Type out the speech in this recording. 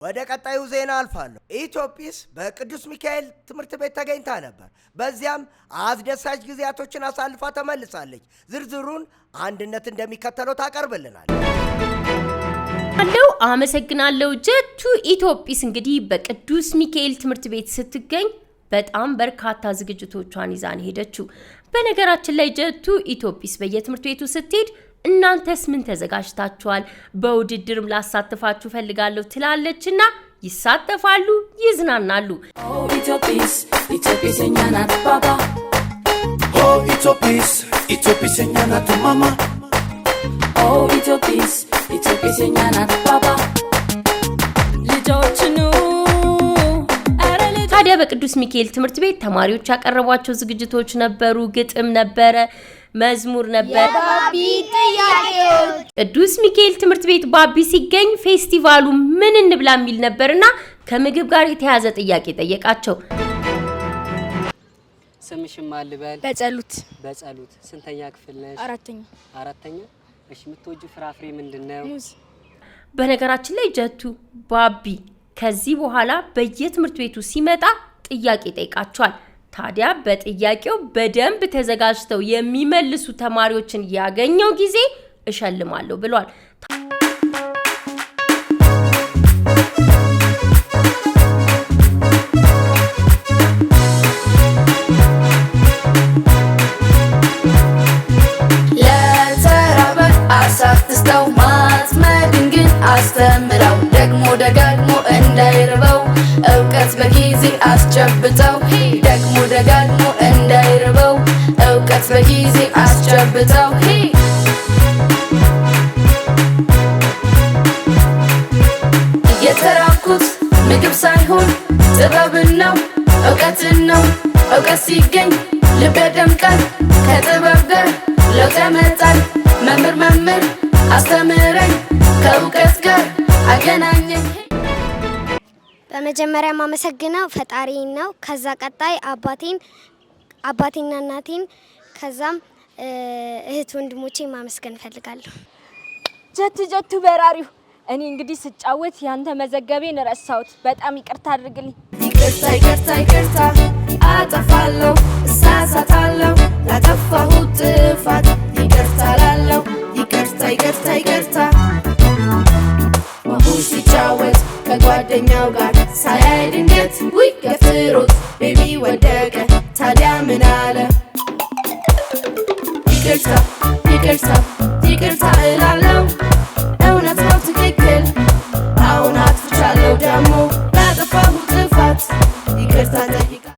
ወደ ቀጣዩ ዜና አልፋለሁ። ኢትዮጲስ በቅዱስ ሚካኤል ትምህርት ቤት ተገኝታ ነበር። በዚያም አስደሳች ጊዜያቶችን አሳልፋ ተመልሳለች። ዝርዝሩን አንድነት እንደሚከተለው ታቀርብልናል። አለው፣ አመሰግናለሁ ጀቱ። ኢትዮጲስ እንግዲህ በቅዱስ ሚካኤል ትምህርት ቤት ስትገኝ በጣም በርካታ ዝግጅቶቿን ይዛ ነው ሄደችው። በነገራችን ላይ ጀቱ፣ ኢትዮጲስ በየትምህርት ቤቱ ስትሄድ እናንተስ ምን ተዘጋጅታችኋል? በውድድርም ላሳትፋችሁ ፈልጋለሁ ትላለችና ይሳተፋሉ፣ ይዝናናሉ። ኢትዮጲስ፣ ኢትዮጲስ የኛ ናት ባባ። ኢትዮጲስ፣ ኢትዮጲስ የኛ ናት ማማ። ኢትዮጲስ፣ ኢትዮጲስ የኛ ናት ባባ። ልጆች ኑ፣ ኧረ ልጆች። ታዲያ በቅዱስ ሚካኤል ትምህርት ቤት ተማሪዎች ያቀረቧቸው ዝግጅቶች ነበሩ። ግጥም ነበረ፣ መዝሙር ነበር። የባቢ ጥያቄዎች። ቅዱስ ሚካኤል ትምህርት ቤት ባቢ ሲገኝ ፌስቲቫሉ ምን እንብላ የሚል ነበርና ከምግብ ጋር የተያያዘ ጥያቄ ጠየቃቸው። ስምሽን ማን ልበል? በጸሎት። በጸሎት። ስንተኛ ክፍል ነሽ? አራተኛ። አራተኛ። እሺ፣ የምትወጂው ፍራፍሬ ምንድን ነው? ሙዝ። በነገራችን ላይ ጀቱ፣ ባቢ ከዚህ በኋላ በየትምህርት ቤቱ ሲመጣ ጥያቄ ጠይቃቸዋል። ታዲያ በጥያቄው በደንብ ተዘጋጅተው የሚመልሱ ተማሪዎችን ያገኘው ጊዜ እሸልማለሁ ብሏል። ለተራበ አሳትስተው፣ ማጥመድን ግን አስተምረው፣ ደግሞ ደጋግሞ እንዳይርበው እውቀት በጊዜ አስጨብጠው፣ ደግሞ ደጋግሞ እንዳይርበው እውቀት በጊዜ አስጨብጠው። የተራብኩት ምግብ ሳይሆን ጥበብን ነው፣ እውቀትን ነው። እውቀት ሲገኝ ልብ ያደምቃል፣ ከጥበብ ጋር ለውጥ ያመጣል። መምህር መምህር አስተምረኝ፣ ከእውቀት ጋር አገናኘኝ። በመጀመሪያ ማመሰግነው ፈጣሪን ነው። ከዛ ቀጣይ አባቴን፣ አባቴና እናቴን፣ ከዛም እህት ወንድሞቼ ማመስገን እፈልጋለሁ። ጀቱ፣ ጀቱ በራሪው፣ እኔ እንግዲህ ስጫወት ያንተ መዘገቤን ረሳሁት። በጣም ይቅርታ አድርግልኝ። ይቅርታ፣ ይቅርታ፣ ይቅርታ፣ አጠፋለሁ፣ እሳሳታለሁ፣ ላጠፋሁት ጥፋት ይቅርታ ላለው። ይቅርታ፣ ይቅርታ፣ ይቅርታ። ማሙሽ ሲጫወት ከጓደኛው ጋር ሳያይ ድንገት ውይ ገፍትሮት ቤቢ ወደቀ። ታዲያ ምን አለ? ይቅርታ፣ ይቅርታ፣ ይቅርታ እላለው፣ እውነት ነው፣ ትክክል፣ አሁን አጥፍቻለሁ፣ ደግሞ ላጠፋሁት ጥፋት ይቅርታ ጠይቃ